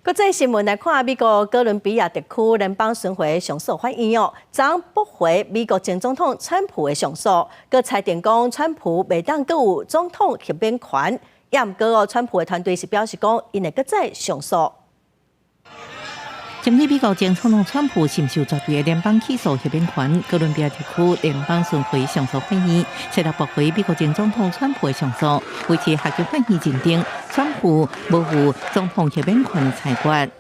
國際新聞來看，美國哥倫比亞特區聯邦巡迴上訴法院哦，昨駁回美國前總統川普的上訴，閣裁定講川普袂當閣有總統豁免權。也毋過哦，川普的團隊是表示講，𪜶會閣再上訴。針對美國前總統川普是毋是有絕對的聯邦起訴豁免權，哥倫比亞特區聯邦巡迴上訴法院設立駁回美國前總統川普的上訴，維持下級法院認定川普無有總統豁免權的裁決。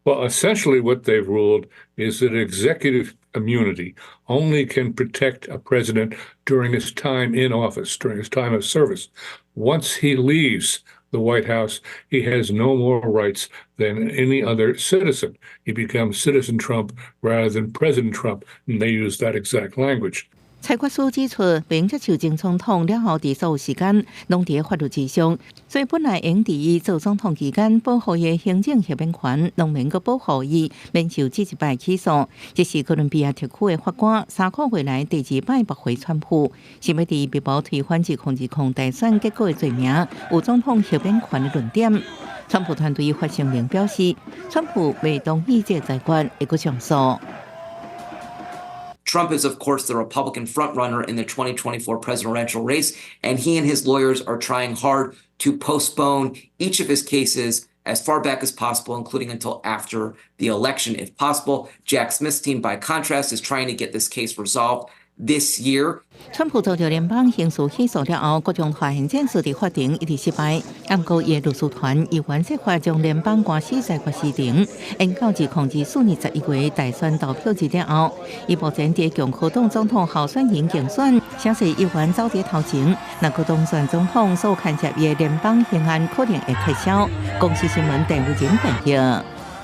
Well, essentially, what they've ruled is that executive immunity only can protect a president during his time in office, during his time of service. Once he leaves the White House, he has no more rights than any other citizen. He becomes Citizen Trump rather than President Trump, and they use that exact language. 裁決書指出，袂接受前總統了後，佇所有時間攏佇法律之上，所以本來應佇伊做總統期間保護伊的行政豁免權，攏免閣保護伊免受這一擺起訴。這是哥倫比亞特區的法官3個月來第二擺駁回川普，是欲佇密謀推翻2020大選結果的罪名，有總統豁免權的論點。川普團隊發聲明表示，川普袂同意這個裁決，會閣上訴。 Trump is, of course, the Republican frontrunner in the 2024 presidential race, and he and his lawyers are trying hard to postpone each of his cases as far back as possible, including until after the election, if possible. Jack Smith's team, by contrast, is trying to get this case resolved this year. 川普遭到聯邦刑事起訴了後，各種發現證據佇法庭一直失敗。毋過，伊的律師團依原計劃將聯邦官司裁決時程延到2024年11月大選投票日了後。伊目前佇共和黨總統候選人競選，聲勢依然走佇頭前。若閣當選總統，所牽涉伊的聯邦刑案可能會撤銷。公視新聞鄧偉仁報導。